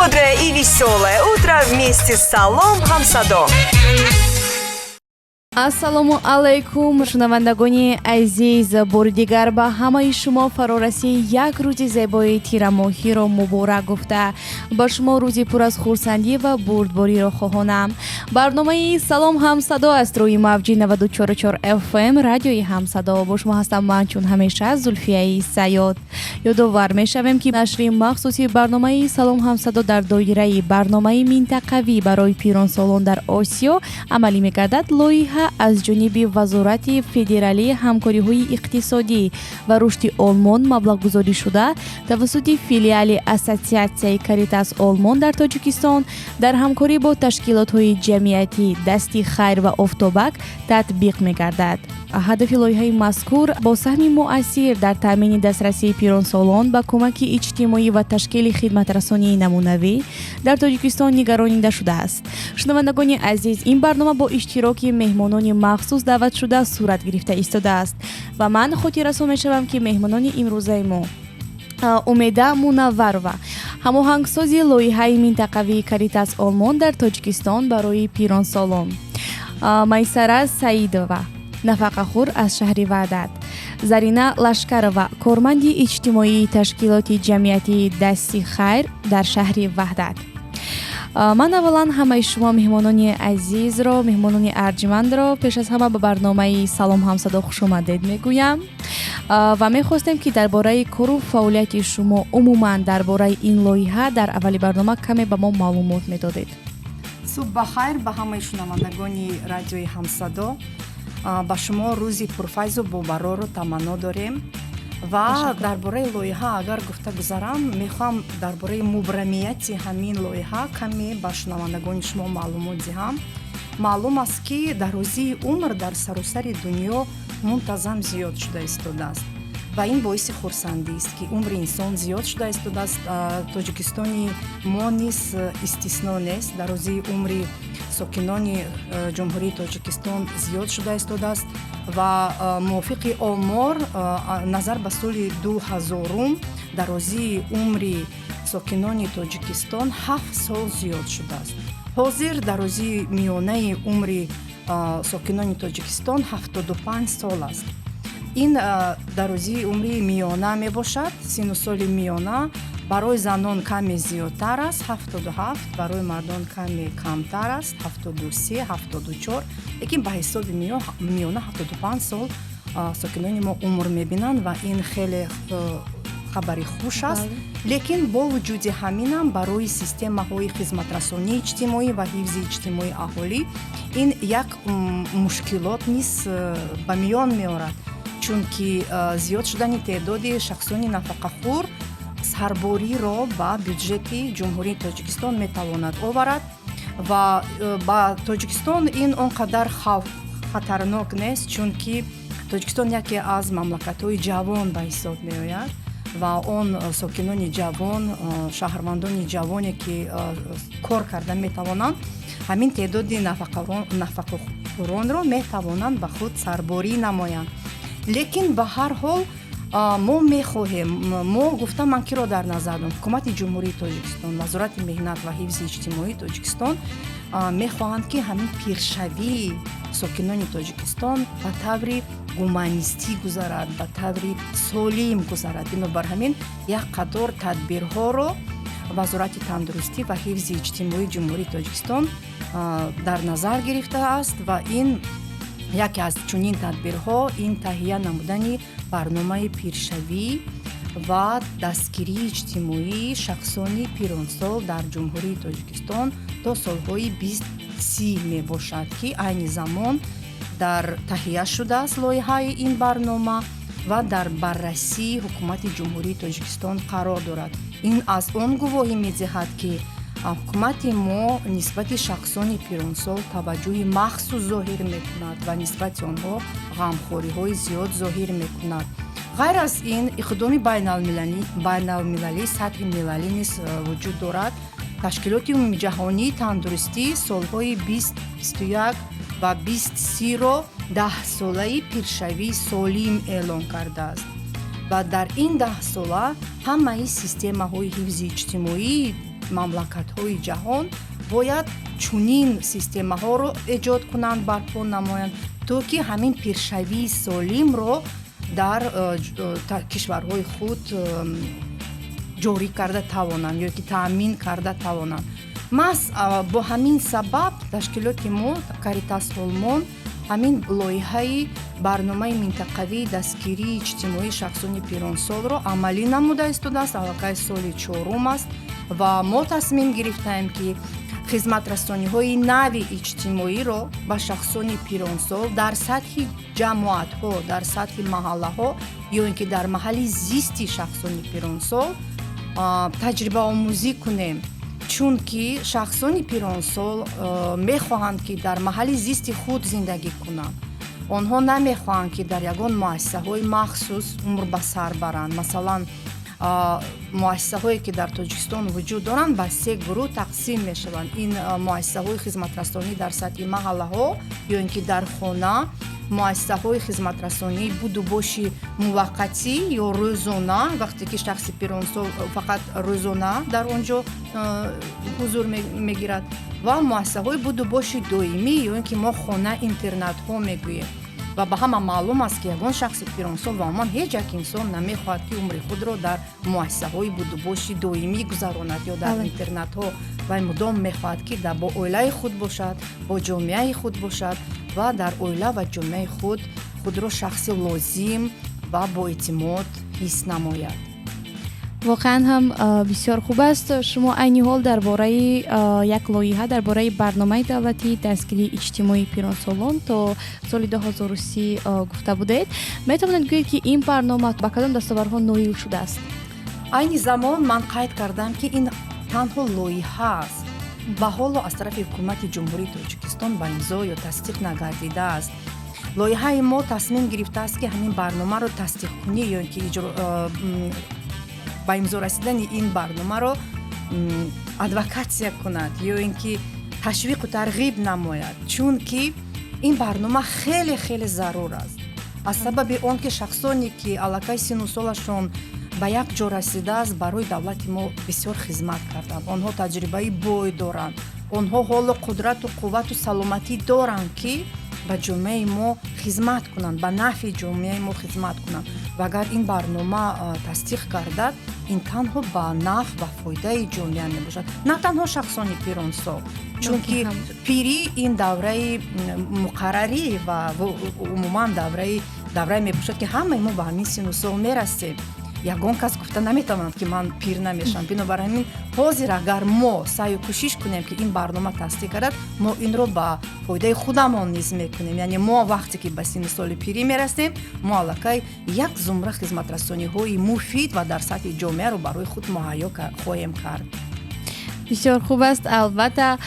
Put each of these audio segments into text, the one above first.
Бодрое и веселое утро вместе с Салом Хамсадо. Ассалому алайкум, шунавандагони азиз! Бори дигар ба ҳамаи шумо фарорасии як рӯзи зебои тирамоҳиро муборак гуфта, ба шумо рӯзи пур аз хурсандӣ ва бурдбориро хоҳонам. Барномаи «Салом, ҳамсадо» аст рӯи мавҷи 94,4 FM радиои «Ҳамсадо». Бо шумо ҳастам ман, чун ҳамеша, Зулфияи Саёд. Ёдовар мешавем, ки нашри махсуси барномаи «Салом, ҳамсадо» дар доираи барномаи минтақавӣ барои пиронсолон дар Осиё амалӣ мегардад. Лоиҳа аз ҷониби Вазорати федералии ҳамкориҳои иқтисодӣ ва рушди Олмон маблағгузорӣ шуда, тавассути филиали Ассотсиатсияи Каритас Олмон дар Тоҷикистон дар ҳамкорӣ бо ташкилотҳои ҷамъиятӣ «Дасти хайр» ва «Офтобак» татбиқ мегардад. Ҳадафи лоиҳаи мазкур бо саҳми муассир дар таъмини дастрасии пиронсолон ба кӯмаки иҷтимоӣ ва ташкили хидматрасонии намунавӣ дар Тоҷикистон нигаронида шудааст. Шунавандагони азиз, ин барнома бо иштироки меҳмонони махсус даъватшуда сурат гирифта истодааст ва ман хотиррасон мешавам, ки меҳмонони имрӯзаи мо: Умеда Мунавварова, ҳамоҳангсози лоиҳаи минтақавии Каритас Олмон дар Тоҷикистон барои пиронсолон, Майсара Саидова, нафақахӯр аз шаҳри Ваҳдат, Зарина Лашкарова, корманди иҷтимоии ташкилоти ҷамъиятии «Дасти хайр» дар шаҳри Ваҳдат. Ман аввалан ҳамаи шумо меҳмонони азизро, меҳмонони арҷмандро пеш аз ҳама ба барномаи «Салом, ҳамсадо» хушомадед мегӯям ва мехостем, ки дар бораи кору фаъолияти шумо, умуман дар бораи ин лоиҳа дар аввали барнома каме ба мо маълумот медодед. Субҳ ба хайр ба ҳамаи шунавандагони радиои «Ҳамсадо». Ба шумо рӯзи пурфайзу бобарору таманно дорем. Ва дар бораи лоиҳа агар гуфта гузарам, мехоҳам дар бораи мубрамияти ҳамин лоиҳа каме ба шунавандагони шумо маълумот диҳам. Маълум аст, ки дарозии умр дар саросари дунё мунтазам зиёд шуда истодааст ва ин боиси хурсандист, ки умри инсон зиёд шуда истодааст. Тоҷикистони мо низ истисно нест. Дарозии умри сокинони Ҷумҳурии Тоҷикистон зиёд шуда истодааст ва мувофиқи омор, назар ба соли 2000-ум дарозии умри сокинони Тоҷикистон 7 сол зиёд шудааст. Ҳозир дарозии миёнаи умри сокинони Тоҷикистон 75 сол аст. Ин дарозии умри миёна мебошад, сину соли миёна. Барои занон каме зиёдтар аст, 77, барои мардон каме камтар аст, 73, 74, лекин ба ҳисоби миёна 75 сол сокинони мо умр мебинанд ва ин хеле хабари хуш аст. Лекин бо вуҷуди ҳаминам барои системаҳои хизматрасонии иҷтимоӣ ва ҳифзи иҷтимоии аҳолӣ ин як мушкилот низ ба миён меорад, чунки зиёд шудани теъдоди шахсони нафақахӯр сарбориро ба бюҷети Ҷумҳурии Тоҷикистон метавонад оварад. Ва ба Тоҷикистон ин он қадар хатарнок нест, чунки Тоҷикистон яке аз мамлакатҳои ҷавон ба ҳисоб меояд ва он сокинони ҷавон, шаҳрвандони ҷавоне, ки кор карда метавонанд, ҳамин теъдоди нафақахӯронро метавонанд ба худ сарборӣ намоянд. Лекин ба ҳар ҳол мо мехоҳем, мо гуфта ман киро дар назар дорам? Ҳукумати Ҷумҳурии Тоҷикистон, Вазорати меҳнат ва ҳифзи иҷтимоии Тоҷикистон мехоҳанд, ки ҳамин пиршавии сокинони Тоҷикистон ба таври гуманистӣ гузарад, ба таври солим гузарад. Бинобар ҳамин як қатор тадбирҳоро Вазорати тандурустӣ ва ҳифзи иҷтимоии Ҷумҳурии Тоҷикистон дар назар гирифтааст ва ин яке аз чунин тадбирҳо ин таҳия намудани барномаи пиршавӣ ва дастгирии иҷтимоии шахсони пиронсол дар Ҷумҳурии Тоҷикистон то солҳои 2030 мебошад, ки айни замон дар таҳия шудааст лоиҳаи ин барнома ва дар баррасии Ҳукумати Ҷумҳурии Тоҷикистон қарор дорад. Ин аз он гувоҳӣ медиҳад, ки ҳукумати мо нисбати шахсони пиронсол таваҷҷӯҳи махсус зоҳир мекунад ва нисбати онҳо ғамхориҳои зиёд зоҳир мекунад. Ғайр аз ин, иқдоми байналмилалӣ, сатҳи милалӣ низ вуҷуд дорад. Ташкилоти Умумиҷаҳонии тандурустӣ солҳои 2021 ва 2030-ро даҳсолаи пиршавии солим эълон кардааст ва дар ин даҳсола ҳамаи системаҳои ҳифзи иҷтимоии Мамлакатҳои ҷаҳон бояд чунин системаҳоро эҷод кунанд, барпо намоянд, то ки ҳамин пиршавии солимро дар кишварҳои худ ҷорӣ карда тавонанд ё ки таъмин карда тавонанд. Маҳз бо ҳамин сабаб ташкилоти мо, Каритас Олмон, ҳамин лоиҳаи барномаи минтақавии дастгирии иҷтимоии шахсони пиронсолро амалӣ намуда истодааст. Аллакай соли чорум аст ва мо тасмим гирифтаем, ки хизматрасониҳои нави иҷтимоиро ба шахсони пиронсол дар сатҳи ҷамоатҳо, дар сатҳи маҳаллаҳо ё ин ки дар маҳалли зисти шахсони пиронсол таҷрибаомӯзӣ кунем, чунки шахсони пиронсол мехоҳанд, ки дар маҳалли зисти худ зиндагӣ кунанд. Онҳо намехоҳанд, ки дар ягон муассисаҳои махсус умр ба сар баранд. Масалан, муассисаҳое, ки дар Тоҷикистон вуҷуд доранд, ба се гурӯҳ тақсим мешаванд. Ин муассисаҳои хизматрасонӣ дар сатҳи маҳаллаҳо ё ин ки дар хона, муассисаҳои хизматрасонии будубоши муваққатӣ ё рӯзона, вақте ки шахси пиронсол фақат рӯзона дар он ҷо ҳузур мегирад, ва муассисаҳои будубоши доимӣ ё ин ки мо хона интернатҳо мегӯем. Ва ба ҳама маълум аст, ки ягон шахси пиронсол ва умуман ҳеҷ як инсон намехоҳад, ки умри худро дар муассисаҳои будубоши доимӣ гузаронад ё дар интернатҳо. Вай мудом мехоҳад, ки бо оилаи худ бошад, бо ҷомеаи худ бошад ва дар оила ва ҷомеаи худ худро шахси лозим ва боэътимод ҳис намояд. Воқеан ҳам бисёр хуб аст. Шумо айни ҳол дар бораи як лоиҳа, дар бораи барномаи давлатии дастгирии иҷтимоии пиронсолон то соли 2030 гуфта будед. Метавонед гӯед, ки ин барнома ба кадом дастовардҳо ноил шудааст? Айни замон ман қайд кардам, ки ин танҳо лоиҳа аст ва ҳоло аз тарафи Ҳукумати Ҷумҳурии Тоҷикистон ба имзо ё тасдиқ нагардидааст. Лоиҳаи мо тасмим гирифтааст, ки ҳамин барномаро тасдиқкунӣ ё ки ба имзо расидани ин барномаро адвокатсия кунад ё ин ки ташвиқу тарғиб намояд, чунки ин барнома хеле хеле зарур аст, аз сабаби он ки шахсоне, ки аллакай сину солашон ба як ҷо расидааст, барои давлати мо бисёр хизмат карданд. Онҳо таҷрибаи бой доранд, онҳо ҳоло қудрату қуввату саломатӣ доранд, ки ба ҷомеаи мо хизмат кунанд, ба нафъи ҷомеаи мо хизмат кунанд. Ва агар ин барнома тасдиқ гардад, ин танҳо ба нафъ ва фоидаи ҷомеа мебошад, на танҳо шахсони пиронсол, чунки пирӣ ин давраи муқаррарӣ ва умуман даврае мебошад, ки ҳамаи мо ба ҳамин сину сол мерасем. Ягон кас гуфта наметавонад, ки ман пир намешавам. Бинобар ҳамин, ҳозир агар мо саъю кӯшиш кунем, ки ин барнома тасдиқ гардад, мо инро ба фоидаи худамон низ мекунем. Яъне мо вақте ки ба синни соли пирӣ мерасем, мо аллакай як зумра хизматрасониҳои муфид ва дар сатҳи ҷомеаро барои худ муҳайё хоҳем кард. Бисёр хуб аст. Албатта,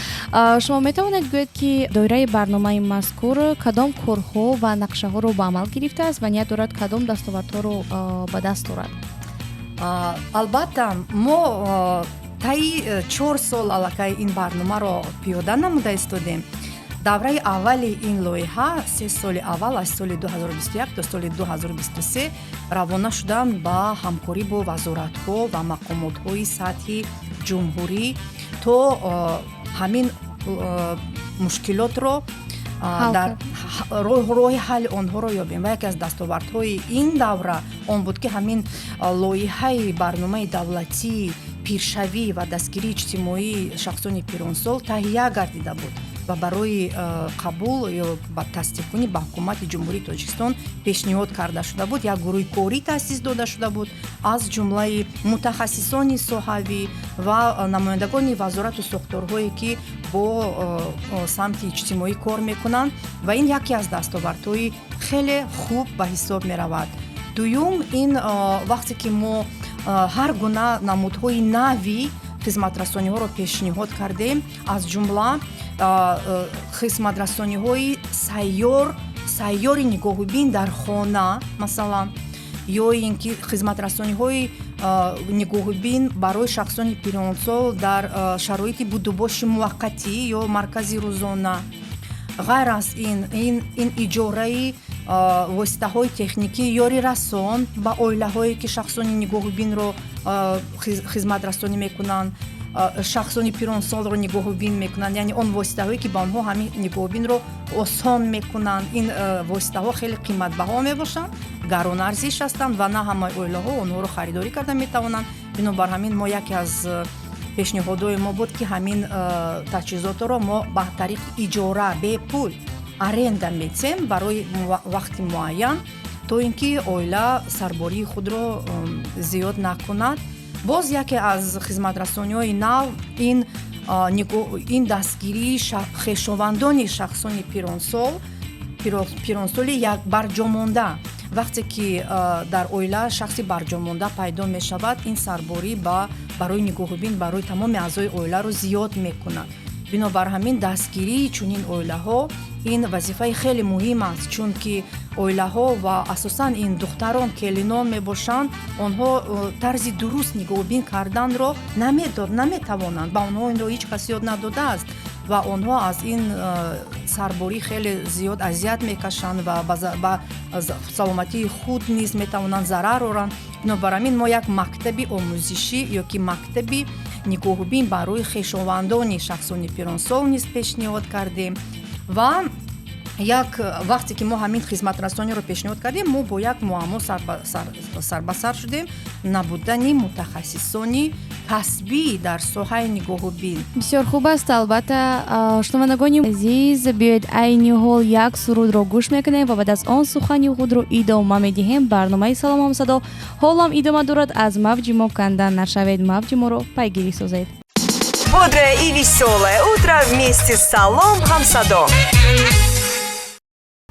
шумо метавонед гӯед, ки доираи барномаи мазкур кадом корҳо ва нақшаҳоро ба амал гирифтааст ва ният дорад кадом дастовардҳоро ба даст орад? Албатта, мо таи 4 сол аллакай ин барномаро пиёда намуда истодем. Давраи аввали ин лоиҳа, 3 соли аввал, аз соли 2021 то соли 2023, равона шуданд ба ҳамкорӣ бо вазоратҳо ва мақомотҳои сатҳи ҷумҳурӣ, то ҳамин мушкилотро дар роҳи ҳалли онҳоро ёбем. Ва яке аз дастовардҳои ин давра он буд, ки ҳамин лоиҳаи барномаи давлатии пиршавӣ ва дастгирии иҷтимоии шахсони пиронсол таҳия гардида буд ва барои қабул ё ба тасдиқкунӣ ба Ҳукумати Ҷумҳурии Тоҷикистон пешниҳод карда шуда буд. Як гурӯҳи корӣ таъсис дода шуда буд аз ҷумлаи мутахассисони соҳавӣ ва намояндагони вазорату сохторҳое, ки бо самти иҷтимоӣ кор мекунанд, ва ин яке аз дастовардҳои хеле хуб ба ҳисоб меравад. Дуюм, ин вақте ки мо ҳар гуна намудҳои нави хизматрасониҳоро пешниҳод кардем, аз ҷумла хизматрасониҳои сайёри нигоҳубин дар хона, масалан, ё ин ки хизматрасониҳои нигоҳубин барои шахсони пиронсол дар шароити будубоши муваққатӣ ё маркази рӯзона. Ғайр аз ин иҷораи воситаҳои техникии ёрирасон ба оилаҳое, ки шахсони нигоҳубинро хизматрасонӣ мекунанд. Шахсони пиронсолро нигоҳубин мекунанд, яъне он воситаҳое, ки ба онҳо ҳамин нигоҳубинро осон мекунанд. Ин воситаҳо хеле қиматбаҳо мебошанд, гаронарзиш ҳастанд ва на ҳамаи оилаҳо онҳоро харидорӣ карда метавонанд. Бинобар ҳамин мо яке аз пешниҳодҳои мо буд, ки ҳамин таҷҳизотро мо ба тариқи иҷора, бепул аренда метиҳем барои вақти муайян, то ин ки оила сарбории худро зиёд накунад. Боз яке аз хизматрасониҳои нав ин дастгирии хешовандони шахсони пиронсол, пиронсоли як барҷомонда. Вақте ки дар оила шахси барҷомонда пайдо мешавад, ин сарборӣ барои нигоҳубин барои тамоми аъзои оиларо зиёд мекунад. Бинобар ҳамин дастгирии чунин оилаҳо ин вазифаи хеле муҳим аст, чунки оилаҳо ва асосан ин духтарон, келинон мебошанд, онҳо тарзи дуруст нигоҳубин карданро наметавонанд, ба онҳо инро ҳеҷ кас ёд надодааст ва онҳо аз ин сарборӣ хеле зиёд азият мекашанд ва ба саломатии худ низ метавонанд зарар оранд. Бинобар ҳамин мо як мактаби омӯзишӣ ё ки мактаби нигоҳубин барои хешовандони шахсони пиронсол низ пешниҳод кардем. Ва як вақте ки мо ҳамин хизматрасониро пешниҳод кардем, мо бо як муаммо сарбасар шудем: набудани мутахассисони касбӣ дар соҳаи нигоҳубин. Бисёр хуб аст, албатта. Шунавандагони азиз, биёед, айни ҳол як сурудро гӯш мекунем ва баъд аз он сухани худро идома медиҳем. Барномаи «Салом, ҳамсадо» ҳолам идома дорад. Аз мавҷи мо канда нашавед, мавҷи моро пайгирӣ созед. Бодрое и веселое утро вместе с Салом Хамсадо.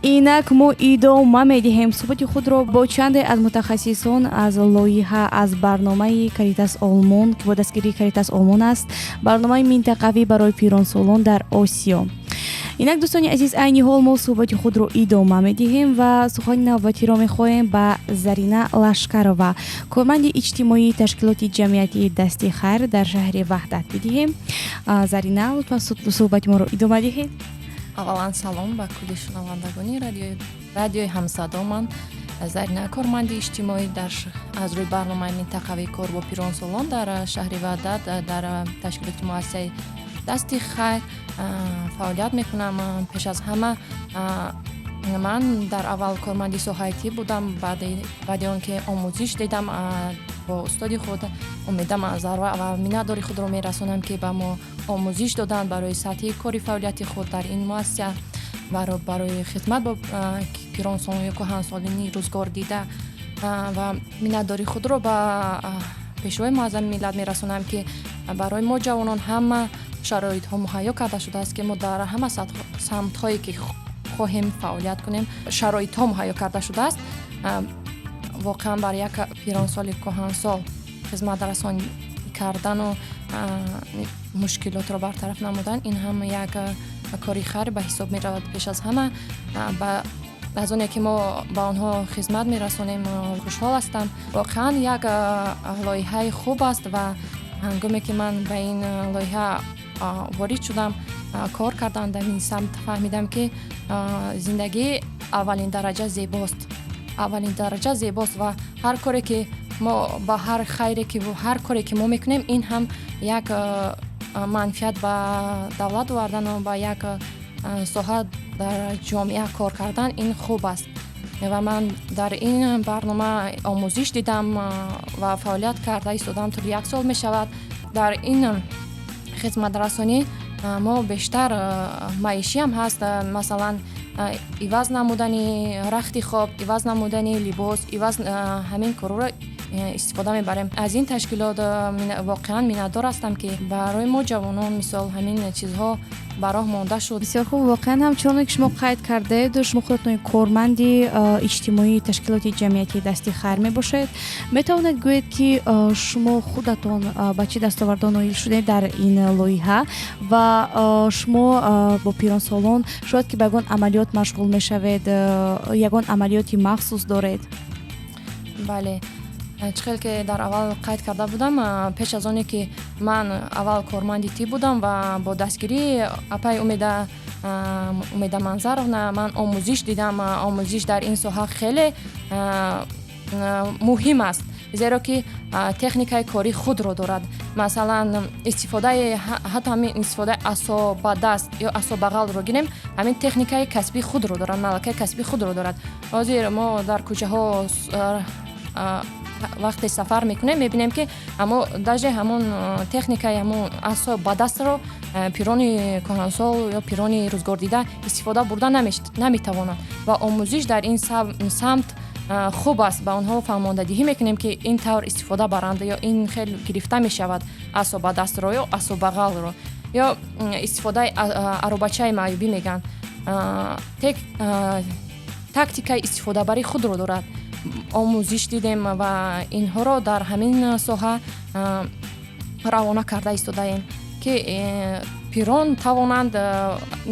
Инак мо идома медиҳем суҳбати худро бо чанде аз мутахассисон аз лоиҳа, аз барномаи Каритас Олмон, ки бо дастгирии Каритас Олмон аст, барномаи минтақавӣ барои пиронсолон дар Осиё. Инак, дӯстони азиз, айни ҳол мо суҳбати худро идома медиҳем ва сухани навбатиро мехоҳем ба Зарина Лашкарова, корманди иҷтимоии ташкилоти ҷамъиятии «Дасти хайр» дар шаҳри Ваҳдат бидиҳем. Зарина, лутфан суҳбати моро идома диҳед. Аввалан, салом ба кулли шунавандагони радиои Ҳамсадо. Ман Зарина, корманди иҷтимоӣ дар аз рӯи барномаи минтақавии кор бо пиронсолон дар шаҳри Ваҳдат, дар ташкилоти муассисаи «Дасти хайр» фаъолият мекунам. Пеш аз ҳама, ман дар аввал корманди соҳаи тиб будам. Баъди он ки омӯзиш дидам бо устоди худ Умеда Манзарова ва миннатдори худро мерасонам, ки ба мо омӯзиш доданд барои сатҳи кори фаъолияти худ дар ин муассиса, барои хидмат бо пиронсолон ё кӯҳансолини рӯзгор дида. Ва миннатдори худро ба Пешвои Муаззами миллат мерасонам, ки барои мо ҷавонон ҳама шароитҳо муҳайё карда шудааст, ки мо дар ҳама самтҳое ки хоҳем фаъолият кунем, шароитҳо муҳайё карда шудааст. Воқеан, бар як пиронсоли кӯҳансол хизматрасонӣ кардану мушкилотро бартараф намудан, ин ҳам як кори хайр ба ҳисоб меравад. Пеш аз ҳама, аз оне ки мо ба онҳо хизмат мерасонем, хушҳол ҳастам. Воқеан, як лоиҳаи хуб аст ва ҳангоме ки ман ба ин лоиҳа ворид шудам, кор кардам дар ин самт, фаҳмидам, ки зиндагӣ аввалин дараҷа зебост, аввалин дараҷа зебост ва ҳар коре ки мо ба ҳар хайре ки ҳар коре ки мо мекунем, ин ҳам як манфиат ба давлат овардану ба як соҳа дар ҷомеа кор кардан, ин хуб аст. Ва ман дар ин барнома омӯзиш дидам ва фаъолият карда истодам, тӯли як сол мешавад. Дар ин хизматрасонӣ мо бештар маишиам ҳаст, масалан, иваз намудани рахти хоб, иваз намудани либос, иваз ҳамин корҳоро истифода мебарем. Аз ин ташкилот воқеан миннатдор ҳастам, ки барои мо ҷавонон мисол ҳамин чизҳо ба роҳ монда шуд. Бисёр хуб. Воқеан ҳам, чуноне ки шумо қайд кардаед, шумо худатон корманди иҷтимоии ташкилоти ҷамъиятии «Дасти хайр» мебошед. Метавонед гӯед, ки шумо худатон ба чӣ дастовардҳо ноил шудед дар ин лоиҳа ва шумо бо пиронсолон шояд ки ба ягон амалиёт машғул мешавед, ягон амалиёти махсус доред? Бале, чӣ хел ки дар аввал қайд карда будам, пеш аз оне ки ман аввал корманди тиб будам ва бо дастгирии апаи Умеда Манзаровна ман омӯзиш дидам. Омӯзиш дар ин соҳа хеле муҳим аст. Зеро ки техникаи кори худро дорад. Масалан, истифодаи ҳатто ҳамин истифодаи асо ба даст ё асо бағалро гирем, ҳамин техникаи касбии худро дорад, малакаи касбии худро дорад. Ҳозир мо дар кӯчаҳо вақте сафар мекунем, мебинем, ки ҳамо даже ҳамон техникаи ҳамон асо ба дастро пирони кӯҳансол ё пирони рӯзгордида истифода бурда наметавонанд ва омӯзиш дар ин самт хуб аст. Ба онҳо фаҳмондадиҳӣ мекунем, ки ин тавр истифода баранд ё ин хел гирифта мешавад асо ба дастро ё асо бағалро, ё истифодаи аробачаи маъюбӣ мегӯянд, тактикаи истифодабарии худро дорад. Омӯзиш дидем ва инҳоро дар ҳамин соҳа равона карда истодаем, ки пирон тавонанд,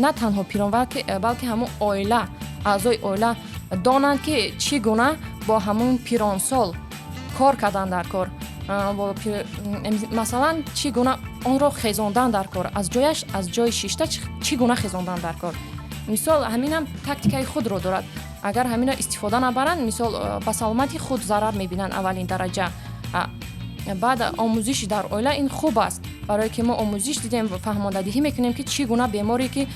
на танҳо пирон, балки ҳамон оила, аъзои оила донанд, ки чӣ гуна бо ҳамон пиронсол кор кардан дар кор, масалан, чӣ гуна онро хезондан дар кор аз ҷояш, аз ҷои шишта чӣ гуна хезондан дар кор. Мисол, ҳаминам тактикаи худро дорад. Агар ҳаминро истифода набаранд, мисол, ба саломатии худ зарар мебинанд аввалин дараҷа. Баъд омӯзиши дар оила ин хуб аст, барое ки мо омӯзиш дидем, фаҳмондадиҳӣ мекунем, ки чӣ гуна беморе, ки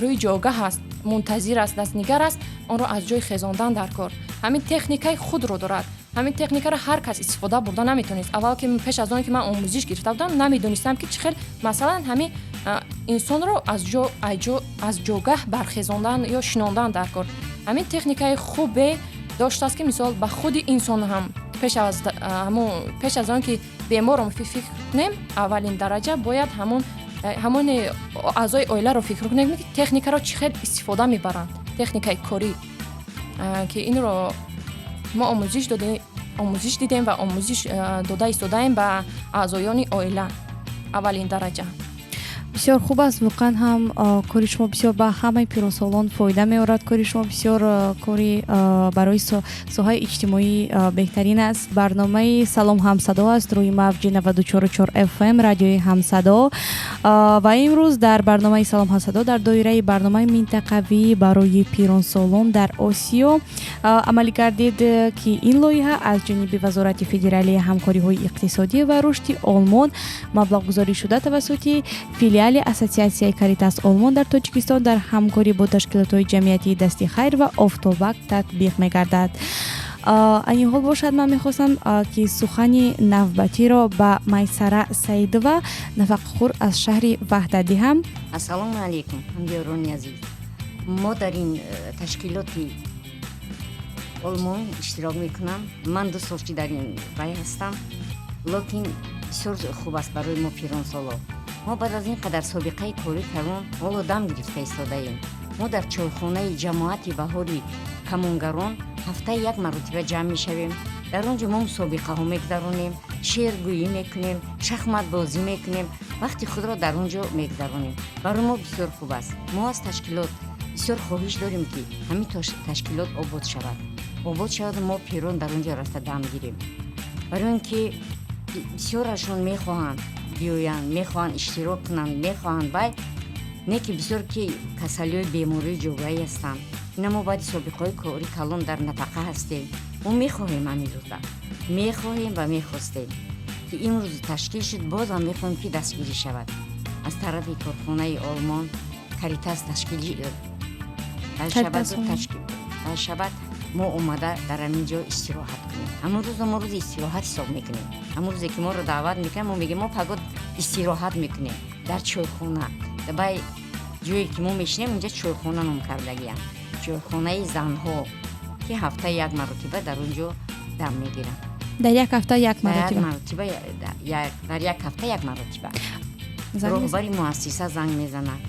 рӯи ҷойгаҳ аст, мунтазир аст, дастнигар аст, онро аз ҷой хезондан дар кор. Ҳамин техникаи худро дорад. Ҳамин техникаро ҳар кас истифода бурда наметавонист. Аввал ки пеш аз он ки ман омӯзиш гирифта будам, намедонистам, ки чӣ хел, масалан, ҳамин инсонро аз ҷойгаҳ бархезондан ё шинондан дар кор. Ҳамин техникаи хубе доштааст, ки мисол ба худи инсон ҳам пеш аз он ки беморро фикр кунем, аввалин дараҷа бояд ҳамони аъзои оиларо фикр кунем, ки техникаро чӣ хел истифода мебаранд, техникаи корӣ, ки инро мо омӯзиш дидем ва омӯзиш дода истодаем ба аъзоёни оила аввалин дараҷа. Бисёр хуб аст. Воқеан ҳам кори шумо бисёр ба ҳамаи пиронсолон фоида меорад. Кори шумо бисёр кори барои соҳаи иҷтимоӣ беҳтарин аст. Барномаи «Салом ҳамсадо» аст рӯи мавҷи 94,4 ФМ радиои Ҳамсадо. Ва имрӯз дар барномаи «Салом ҳамсадо» дар доираи барномаи минтақавӣ барои пиронсолон дар Осиё амалӣ гардид, ки ин лоиҳа аз ҷониби Вазорати федералии ҳамкориҳои иқтисодӣ ва рушди Олмон маблағгузорӣ шуда, тавассути филиали Ассотсиатсияи Каритас Олмон дар Тоҷикистон дар ҳамкорӣ бо ташкилотҳои ҷамъиятии «Дасти хайр» ва «Офтобак» татбиқ мегардад. Айни ҳол бошад, ман мехостам, ки сухани навбатиро ба Майсара Саидова, нафақахӯр аз шаҳри Ваҳдат, диҳам. Ассалому алайкум, ҳамдиёрони азиз! Мо дар ин ташкилоти Олмон иштирок мекунам. Ман 2 сол ки дар ин вай ҳастам, лекин бисёр хуб аст барои мо пиронсоло. Мо баъд аз ин қадар собиқаи корӣ калон ҳоло дам гирифта истодаем. Мо дар чойхонаи ҷамоати Баҳори Камонгарон ҳафтаи як маротиба ҷамъ мешавем. Дар он ҷо мо мусобиқаҳо мегузаронем, шеъргӯӣ мекунем, шахматбозӣ мекунем, вақти худро дар он ҷо мегузаронем. Барои мо бисёр хуб аст. Мо аз ташкилот бисёр хоҳиш дорем, ки ҳамин ташкилот обод шавад, обод шаваду мо пирон дар он ҷо рафта дам гирем, барои он ки бисёрашон мехоҳанд биёянд, мехоҳанд иштирок кунанд, мехоҳанд вай не ки бисёр ки касалиҳои бемории ҷогаӣ ҳастанд. Ина мо баъди собиқаҳои кори калон дар нафақа ҳастем. Мо мехоҳем, ҳамин рӯза мехоҳем ва мехостем, ки имрӯз ташкил шуд. Бозам мехоҳем, ки дастгирӣ шавад аз тарафи корхонаи Олмон, Каритас ташкил шавад, мо омада дар ҳамин ҷо истироҳат кунем. Ҳамон рӯзо мо рӯзи истироҳат ҳисоб мекунем. Ҳамон рӯзе ки моро даъват мекунем, мо мегӯем, мо пагоҳ истироҳат мекунем дар чойхона. Бай ҷое ки мо мешинем, унҷа чойхона ном кардагиям, чойхонаи занҳо, ки ҳафта як маротиба дар он ҷо дам мегирам. Дар як ҳафта як маротиба? Дар як ҳафта як маротиба роҳбари муассиса занг мезанад: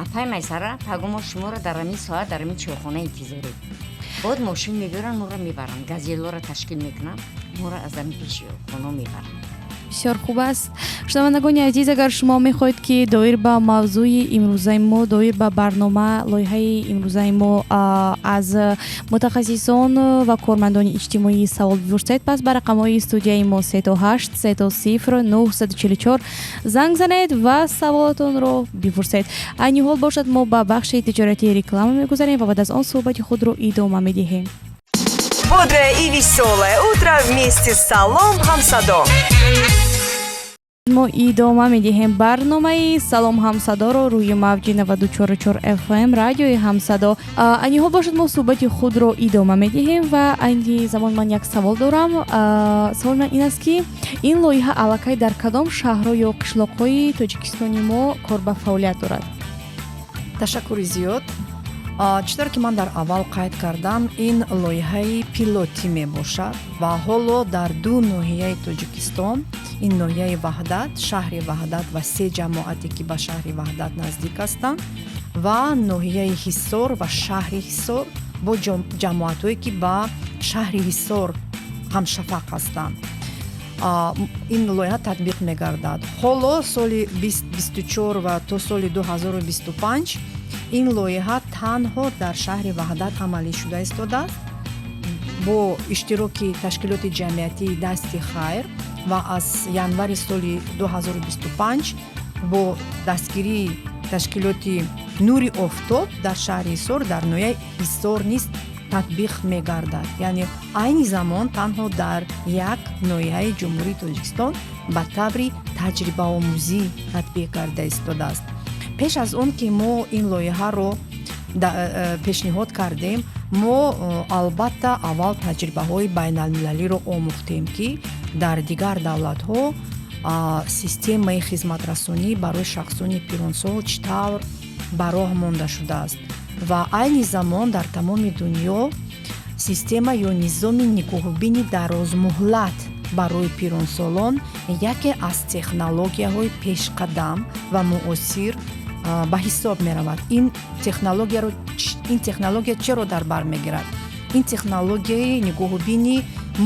«Апай Майсара, паго мо шуморо дар ҳамин соат дар ҳамин чойхона интизорем». Бод мошин мебиёранд, моро мебаранд, газеллоро ташкил мекунанд, моро аз ҳамин пеши хона мебаранд. Бисёр хуб аст. Шунавандагони азиз, агар шумо мехоҳед, ки доир ба мавзӯи имрӯзаи мо, доир ба барнома, лоиҳаи имрӯзаи мо аз мутахассисон ва кормандони иҷтимоӣ савол бипурсед, пас ба рақамҳои студияи мо 3 8 3 0 944 занг занед ва саволатонро бипурсед. Айни ҳол бошад, мо ба бахши тиҷоратии реклама мегузарем ва баъд аз он суҳбати худро идома медиҳем. Бодрое и веселое утро вместе с Салом Хамсадо. Мо идома медиҳем барномаи Салом Ҳамсадоро рӯи мавҷи 94,4 FM радиои Ҳамсадо. Айниҳол бошад, мо суҳбати худро идома медиҳем ва айни замон ман як савол дорам. Саволи ман ин аст, ки ин лоиҳа аллакай дар кадом шаҳрҳо ё қишлоқҳои Тоҷикистони мо кор ба фаъолият дорад? Ташаккури зиёд. Чӣ тавре ки ман дар аввал қайд кардам, ин лоиҳаи пилотӣ мебошад ва ҳоло дар ду ноҳияи Тоҷикистон, ин ноҳияи Ваҳдат, шаҳри Ваҳдат ва се ҷамоате, ки ба шаҳри Ваҳдат наздик ҳастанд, ва ноҳияи Ҳисор ва шаҳри Ҳисор бо ҷамоатҳое, ки ба шаҳри Ҳисор ҳамшафақ ҳастанд, ин лоиҳа татбиқ мегардад. Ҳоло соли 2024 ва то соли 2025 ин лоиҳа танҳо дар шаҳри Ваҳдат амалӣ шуда истодааст бо иштироки ташкилоти ҷамъиятии Дасти хайр ва аз январи соли 2025 бо дастгирии ташкилоти Нури офтоб дар шаҳри Ҳисор, дар ноҳияи Ҳисор низ татбиқ мегардад. Яъне айни замон танҳо дар як ноҳияи Ҷумҳурии Тоҷикистон ба таври таҷрибаомӯзӣ татбиқ карда истодааст. Пеш аз он ки мо ин лоиҳаро пешниҳод кардем, мо албатта аввал таҷрибаҳои байналмилалиро омӯхтем, ки дар дигар давлатҳо системаи хизматрасонӣ барои шахсони пиронсол чӣ тавр ба роҳ монда шудааст. Ва айни замон дар тамоми дунё система ё низоми нигоҳубини дарозмуҳлат барои пиронсолон яке аз технологияҳои пешқадам ва муосир ба ҳисоб меравад. Ин технология чиро дар бар мегирад? Ин технологияи нигоҳубини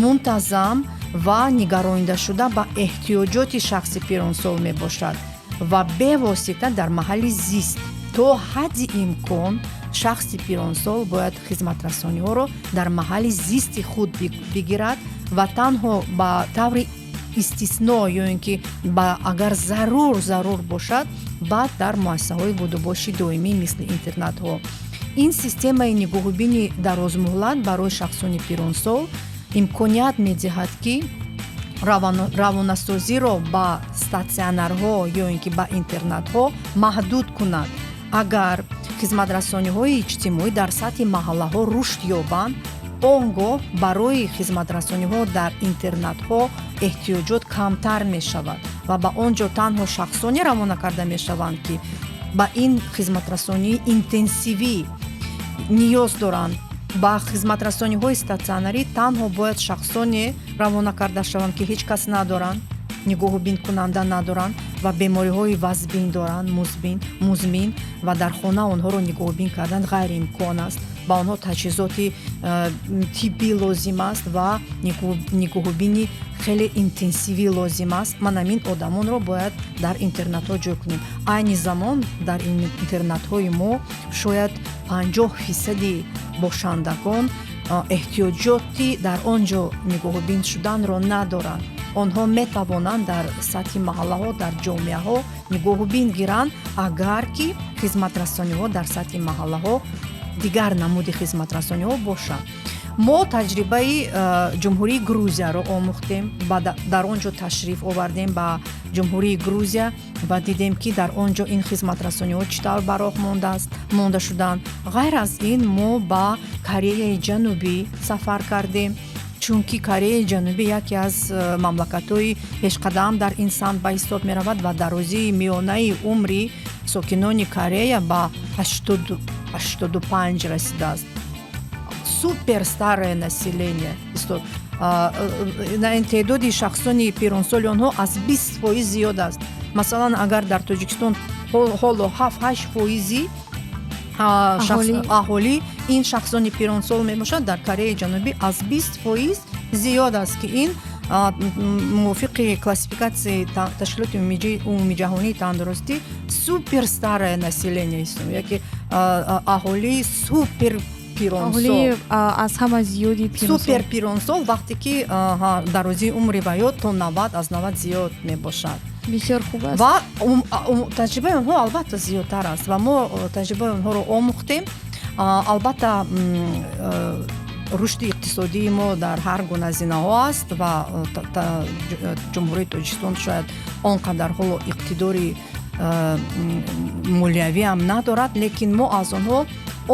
мунтазам ва нигаронидашуда ба эҳтиёҷоти шахси пиронсол мебошад ва бевосита дар маҳалли зист то ҳадди имкон шахси пиронсол бояд хизматрасониҳоро дар маҳалли зисти худ бигирад ва танҳо ба таври истисно ё ин ки агар зарур бошад, баъд дар муассисаҳои будубоши доимӣ, мисли интернатҳо. Ин системаи нигоҳубини дарозмуҳлат барои шахсони пиронсол имконият медиҳад, ки равонасозиро ба статсионарҳо ё ин ки ба интернатҳо маҳдуд кунад. Агар хизматрасониҳои иҷтимоӣ дар сатҳи маҳаллаҳо рушд ёбанд, он гоҳ барои хизматрасониҳо дар интернатҳо эҳтиёҷот камтар мешавад ва ба он ҷо танҳо шахсоне равона карда мешаванд, ки ба ин хизматрасонии интенсивӣ ниёз доранд. Ба хизматрасониҳои статсионарӣ танҳо бояд шахсоне равона карда шаванд, ки ҳеҷ кас надоранд, нигоҳубинкунанда надоранд ва бемориҳои вазбин доранд, музмин, ва дар хона онҳоро нигоҳубин кардан ғайриимкон аст. Ба онҳо таҷҳизоти тиббӣ лозим аст ва нигоҳубини хеле интенсивӣ лозим аст. Ман ҳамин одамонро бояд дар интернатҳо ҷой кунем. Айни замон дар интернатҳои мо шояд 50 фисади бошандагон эҳтиёҷоти дар он ҷо нигоҳубин шуданро надоранд. Онҳо метавонанд дар сатҳи маҳаллаҳо, дар ҷомеаҳо нигоҳубин гиранд, агар ки хизматрасониҳо дар сатҳи маҳаллаҳо, дигар намуди хизматрасониҳо бошанд. Мо таҷрибаи Ҷумҳурии Грузияро омӯхтем, дар он ҷо ташриф овардем ба Ҷумҳурии Грузия ва дидем, ки дар он ҷо ин хизматрасониҳо чӣ тавр ба роҳ монда шуданд. Ғайр аз ин, мо ба Кореяи Ҷанубӣ сафар кардем, чунки Кореяи Ҷанубӣ яке аз мамлакатҳои пешқадам дар ин самт ба ҳисоб меравад ва дарозии миёнаи умри сокинони Корея ба 85 расидааст. Супер старое население. Теъдоди шахсони пиронсоли онҳо аз 20% зиёд аст. Масалан, агар дар Тоҷикистон ҳоло 7-8 фоизи аҳолӣ ин шахсони пиронсол мебошад, дар Кореяи Ҷанубӣ аз 20% зиёд аст, ки ин мувофиқи классификатсияи Ташкилоти Умумиҷаҳонии тандурустӣ супер старое население, яке аҳолии супер пиронсол, аз ҳама зиёди. Супер пиронсол, вақте ки дарозии умри ваё то 90, аз 90 зиёд мебошад. Бисёр хуб аст. Ва таҷрибаи онҳо албатта зиёдтар аст ва мо таҷрибаи онҳоро омӯхтем. Албатта. Рушди иқтисодии мо дар ҳар гуна зинаҳо аст ва Ҷумҳурии Тоҷикистон шояд он қадар ҳоло иқтидори молиявиам надорад, лекин мо аз онҳо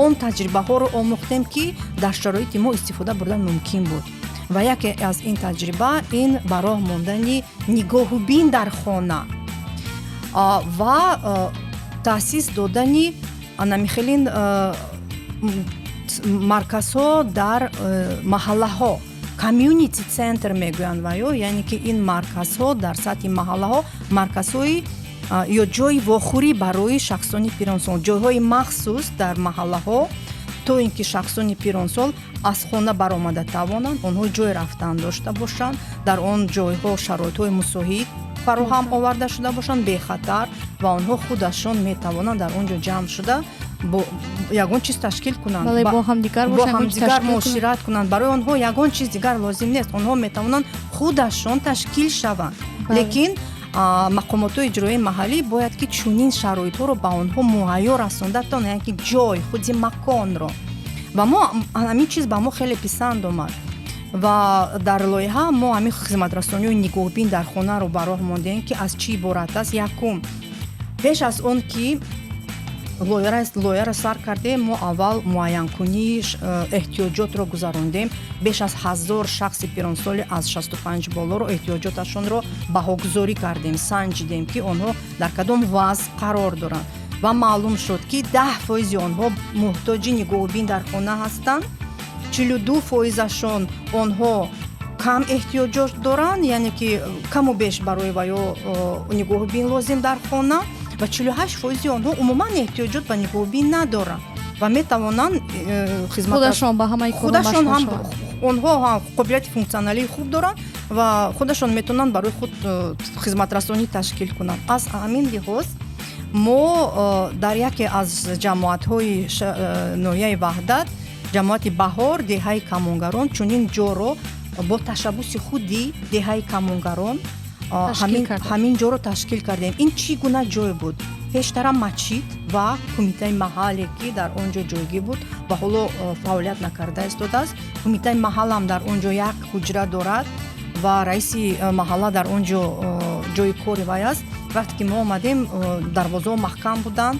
он таҷрибаҳоро омӯхтем, ки дар шароити мо истифода бурдан мумкин буд. Ва яке аз ин таҷриба ин ба роҳ мондани нигоҳубин дар хона ва таъсис додани анамихелин марказҳо дар маҳаллаҳо, community center мегӯянд ва ё яъне ки ин марказҳо дар сатҳи маҳаллаҳо, марказҳои ё ҷойи вохӯрӣ барои шахсони пиронсол, ҷойҳои махсус дар маҳаллаҳо, то ин ки шахсони пиронсол аз хона баромада тавонанд, онҳо ҷой рафтан дошта бошанд, дар он ҷойҳо шароитҳои мусоид фароҳам оварда шуда бошанд, бехатар, ва онҳо худашон метавонанд дар он ҷо ҷамъ шуда бо ягон чиз ташкил кунанд, бо ҳамдигар. Бо ҳамдигар муошират кунанд. Барои онҳо ягон чиз дигар лозим нест, онҳо метавонанд худашон ташкил шаванд. Лекин мақомотҳои иҷроии маҳаллӣ бояд ки чунин шароитҳоро ба онҳо муҳайё расонда тавонанд, яъне ки ҷой, худи маконро. Ва мо ҳамин чиз ба мо хеле писанд омад ва дар лоиҳа мо ҳамин хизматрасониҳои нигоҳубин дар хонаро ба роҳ мондем, ки аз чӣ иборат аст. Якум, пеш аз он ки лоиҳаро сар кардем, мо аввал муайянкунии эҳтиёҷотро гузарондем. Беш аз 1000 шахси пиронсоли аз 65 болоро эҳтиёҷоташонро баҳогузорӣ кардем, санҷидем, ки онҳо дар кадом вазъ қарор доранд, ва маълум шуд, ки 10 фоизи онҳо муҳтоҷи нигоҳубин дар хона ҳастанд, 42 фоизашон онҳо кам эҳтиёҷот доранд, яъне ки каму беш барои ваё нигоҳубин лозим дар хона, ва 48 фоизи онҳо умуман эҳтиёҷот ба нигоҳубин надоранд ва метавонанд худашон ба ҳамаи худашон ҳам, онҳо ҳам қобилияти функсионалии хуб доранд ва худашон метавонанд барои худ хизматрасонӣ ташкил кунанд. Аз ҳамин лиҳоз мо дар яке аз ҷамоатҳои ноҳияи Ваҳдат, ҷамоати Баҳор, деҳаи Камонгарон, чунин ҷоро бо ташаббуси худи деҳаи Камонгарон ҳамин ҷоро ташкил кардем. Ин чӣ гуна ҷой буд? Пештара мачид ва кумитаи маҳалле, ки дар он ҷо ҷойгир буд ва ҳоло фаъолият накарда истодааст. Кумитаи маҳаллам дар он ҷо як ҳуҷра дорад ва раиси маҳалла дар он ҷо ҷои кори вай аст. Вақте ки мо омадем, дарвозаҳо маҳкам буданд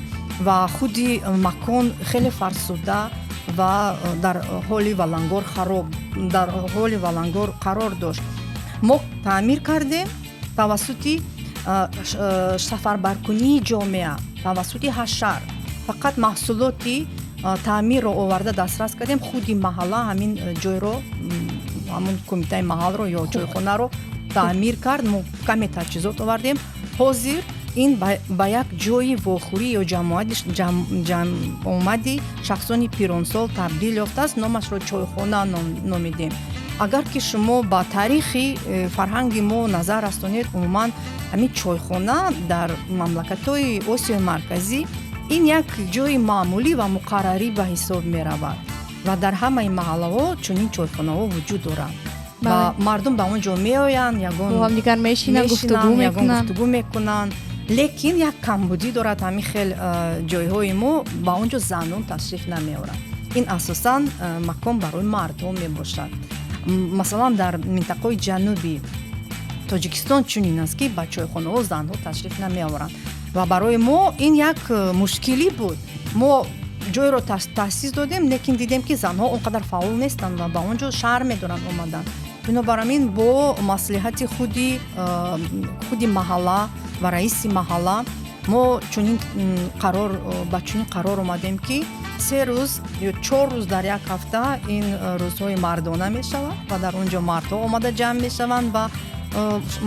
ва худи макон хеле фарсуда ва дар ҳоли валангор, хароб, дар ҳоли валангор қарор дошт. Мо таъмир кардем тавассути сафарбаркунии ҷомеа, тавассути ҳашар. Фақат маҳсулоти таъмирро оварда дастрас кардем. Худи маҳалла ҳамин ҷойро, ҳамун кумитаи маҳалро ё ҷойхонаро таъмир кард. Мо каме таҷҳизот овардем. Ҳозир ин ба як ҷои вохӯрӣ ё ҷамъомади шахсони пиронсол табдил ёфтааст. Номашро чойхона номидем. Агар ки шумо ба таърихи фарҳанги мо назар расонед, умуман ҳамин чойхона дар мамлакатҳои Осиёи Марказӣ ин як ҷои маъмулӣ ва муқаррарӣ ба ҳисоб меравад ва дар ҳамаи маҳаллаҳо чунин чойхонаҳо вуҷуд доранд ва мардум ба он ҷо меоянд, ягон бо ҳамдигар мешинанд, гуфтугӯ мекунанд, гуфтугӯ мекунанд. Лекин як камбудӣ дорад ҳамин хел ҷойҳои мо: ба он ҷо занон ташриф намеоранд. Ин асосан макон барои мардҳо мебошад. Масалан, дар минтақаҳои ҷануби Тоҷикистон чунин аст, ки ба чойхонаҳо занҳо ташриф намеоранд ва барои мо ин як мушкилӣ буд. Мо ҷойро таъсис додем, лекин дидем, ки занҳо он қадар фаъол нестанд ва ба он ҷо шарм медоранд омадан. Бинобар ҳамин бо маслиҳати худи маҳалла ва раиси маҳалла мо чунин қарор ба чунин қарор омадем, ки 3 рӯз ё 4 рӯз дар як ҳафта ин рӯзҳои мардона мешавад ва дар он ҷо мардҳо омада ҷамъ мешаванд ва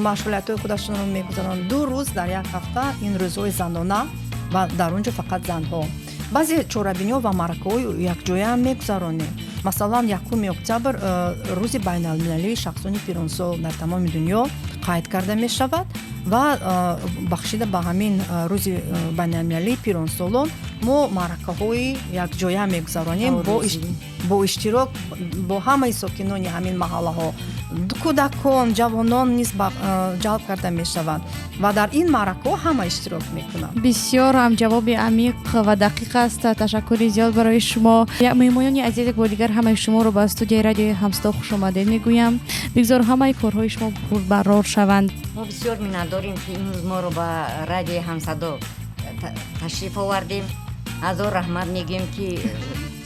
машғулиятҳои худашонро мегузаронанд. 2 рӯз дар як ҳафта ин рӯзҳои занона ва дар он ҷо фақат занҳо. Баъзе чорабиниҳо ва маъракаҳои якҷояам мегузаронем. Масалан, 1 октябр рӯзи байналмилалии шахсони пиронсол дар тамоми дунё қайд карда мешавад. Ва бахшида ба ҳамин рӯзи байналмилалии пиронсолон мо маъракаҳои якҷоя мегузаронем бо иштирок бо ҳамаи сокинони ҳамин маҳаллаҳо. Кӯдакон, ҷавонон низ ҷалб карда мешаванд ва дар ин маъракаҳо ҳама иштирок мекунанд. Бисёр ҳам ҷавоби амиқ ва дақиқ аст. Ташаккури зиёд барои шумо. Меҳмонони азиз, як бор дигар ҳамаи шуморо ба студияи радиои Ҳамсадо хушомадед мегӯям. Бигзор ҳамаи корҳои шумо пурбарор шаванд. Мо бисёр миннатдорем, ки имрӯз моро ба радиои Ҳамсадо ташриф овардем. Ҳазор раҳмат мегӯем, ки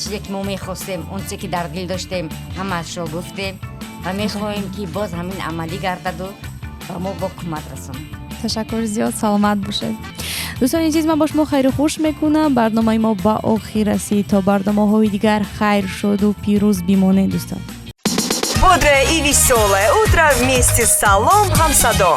чизе ки мо мехостем, он чизе ки дар дил доштем, ҳамаашро гуфтем ва мехоҳем, ки боз ҳамин амалӣ гардаду ба мо бо кӯмак расонад. Ташаккури зиёд, саломат бошед. Дӯстони азиз, ман бо шумо хайру хуш мекунам. Барномаи мо ба охир расид. То барномаҳои дигар хайр, шоду пирӯз бимонед, дӯстон. Бодрое и веселое утро вместе с Салом Хамсадо.